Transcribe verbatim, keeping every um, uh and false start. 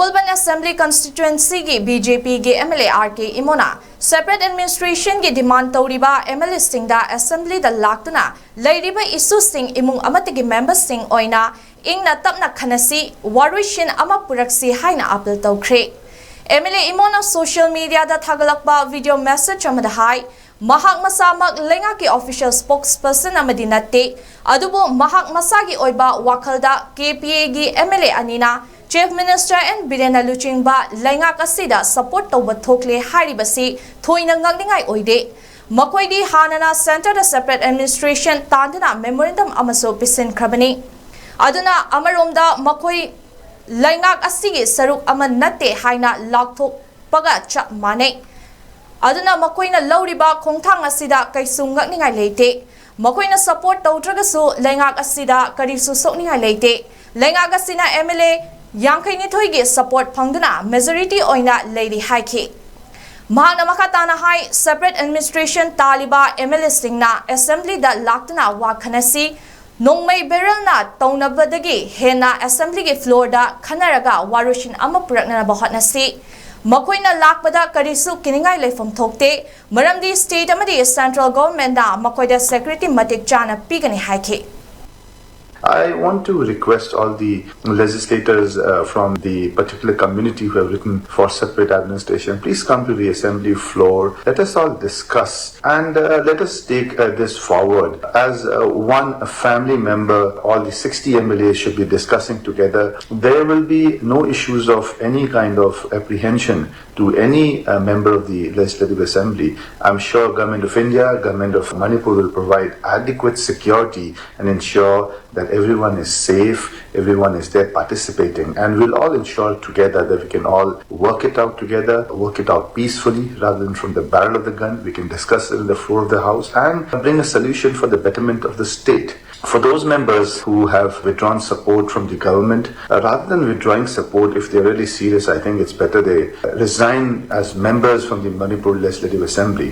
ꯄꯨꯜꯕꯟ assembly ꯀꯟꯁꯇꯤꯇ꯭ꯋꯦꯟꯁꯤꯒꯤ B J ꯄꯤꯒꯤ M L A R K ꯏꯃꯣꯅ separate administrationꯒꯤ demand ꯇꯧꯔꯤꯕ ꯑꯦꯝ ꯑꯦꯜ ꯑꯦꯁꯤꯡꯗ ꯑꯦꯁꯦꯝꯕ꯭ꯂꯤꯗ ꯂꯥꯛꯇꯨꯅ ꯂꯩꯔꯤꯕ issueꯁꯤꯡ ꯏꯃꯨꯡ ꯑꯃꯠꯇꯒꯤ memberꯁꯤꯡ ꯑꯣꯏꯅ ꯏꯪꯅ ꯇꯞꯅ ꯈꯟꯅꯁꯤ, ꯋꯥꯔꯣꯏꯁꯤꯟ ꯑꯃ ꯄꯨꯔꯛꯁꯤ ꯍꯥꯏꯅ appeal ꯇꯧꯈ꯭ꯔꯦ꯫ ꯑꯦꯝ ꯑꯦꯜ ꯑꯦ ꯏꯃꯣꯅ social mediaꯗ ꯊꯥꯒꯠꯂꯛꯄ video message ꯑꯃꯗ ꯍꯥꯏ, ꯃꯍꯥꯛ ꯃꯁꯥꯃꯛ ꯂꯩꯉꯥꯛꯀꯤ official spokesperson ꯑꯃꯗꯤ ꯅꯠꯇꯦ, ꯑꯗꯨꯕꯨ ꯃꯍꯥꯛ ꯃꯁꯥꯒꯤ ꯑꯣꯏꯕ ꯋꯥꯈꯜꯗ ꯀꯦ ꯄꯤ ꯑꯦꯒꯤ ꯑꯦꯝ ꯑꯦꯜ ꯑꯦ ꯑꯅꯤꯅ Chief Minister N ꯕꯤꯔꯦꯟꯅ ꯂꯨꯆꯤꯡꯕ ꯂꯩꯉꯥꯛ ꯑꯁꯤꯗ support ꯇꯧꯕ ꯊꯣꯛꯂꯦ ꯍꯥꯏꯔꯤꯕꯁꯤ ꯊꯣꯏꯅ ꯉꯛꯅꯤꯡꯉꯥꯏ ꯑꯣꯏꯗꯦ꯫ ꯃꯈꯣꯏꯗꯤ ꯍꯥꯟꯅꯅ centreꯗ separate administration ꯇꯥꯟꯗꯨꯅ memorandum ꯑꯃꯁꯨ ꯄꯤꯁꯤꯟꯈ꯭ꯔꯕꯅꯤ꯫ ꯑꯗꯨꯅ ꯑꯃꯔꯣꯝꯗ ꯃꯈꯣꯏ ꯂꯩꯉꯥꯛ ꯑꯁꯤꯒꯤ ꯁꯔꯨꯛ ꯑꯃ ꯅꯠꯇꯦ ꯍꯥꯏꯅ ꯂꯥꯎꯊꯣꯛꯄꯒ ꯆꯞ ꯃꯥꯟꯅꯩ꯫ ꯑꯗꯨꯅ ꯃꯈꯣꯏꯅ ꯂꯧꯔꯤꯕ ꯈꯣꯡꯊꯥꯡ ꯑꯁꯤꯗ ꯀꯩꯁꯨ ꯉꯛꯅꯤꯡꯉꯥꯏ ꯂꯩꯇꯦ꯫ ꯃꯈꯣꯏꯅ support ꯇꯧꯗ꯭ꯔꯒꯁꯨ ꯂꯩꯉꯥꯛ ꯑꯁꯤꯗ ꯀꯔꯤꯁꯨ ꯁꯣꯛꯅꯤꯡꯉꯥꯏ ꯂꯩꯇꯦ꯫ ꯂꯩꯉꯥꯛ ꯑꯁꯤꯅ ꯑꯦꯝ ꯑꯦꯜ ꯑꯦ ꯌꯥꯡꯈꯩꯅꯤꯊꯣꯏꯒꯤ support ꯐꯪꯗꯨꯅ majority ꯑꯣꯏꯅ ꯂꯩꯔꯤ ꯍꯥꯏꯈꯤ꯫ ꯃꯍꯥꯛꯅ ꯃꯈꯥ ꯇꯥꯅ ꯍꯥꯏ, separate administration ꯇꯥꯜꯂꯤꯕ ꯑꯦꯝ ꯑꯦꯜ ꯑꯦꯁꯤꯡꯅ ꯑꯦꯁꯦꯝꯕ꯭ꯂꯤꯗ ꯂꯥꯛꯇꯨꯅ ꯋꯥ ꯈꯟꯅꯁꯤ, ꯅꯣꯡꯃꯩ ꯕꯦꯔꯦꯜꯅ ꯇꯧꯅꯕꯗꯒꯤ ꯍꯦꯟꯅ ꯑꯦꯁꯦꯝꯕ꯭ꯂꯤꯒꯤ floorꯗ ꯈꯟꯅꯔꯒ ꯋꯥꯔꯣꯏꯁꯤꯟ ꯑꯃ ꯄꯨꯔꯛꯅꯅꯕ ꯍꯣꯠꯅꯁꯤ꯫ ꯃꯈꯣꯏꯅ ꯂꯥꯛꯄꯗ ꯀꯔꯤꯁꯨ ꯀꯤꯅꯤꯡꯉꯥꯏ ꯂꯩꯐꯝ ꯊꯣꯛꯇꯦ, ꯃꯔꯝꯗꯤ state ꯑꯃꯗꯤ central governmentꯅ ꯃꯈꯣꯏꯗ security ꯃꯇꯤꯛ ꯆꯥꯅ ꯄꯤꯒꯅꯤ ꯍꯥꯏꯈꯤ꯫ I want to request all the legislators uh, from the particular community who have written for separate administration, please come to the assembly floor. Let us all discuss and uh, let us take uh, this forward. As uh, one family member, all the sixty M L As should be discussing together. There will be no issues of any kind of apprehension to any uh, member of the Legislative Assembly. I'm sure Government of India, Government of Manipur will provide adequate security and ensure that everyone is safe, everyone is there participating, and we'll all ensure together that we can all work it out together, work it out peacefully rather than from the barrel of the gun. We can discuss it in the floor of the House and bring a solution for the betterment of the state. For those members who have withdrawn support from the government, uh, rather than withdrawing support, if they're really serious, I think it's better they resign as members from the Manipur Legislative Assembly.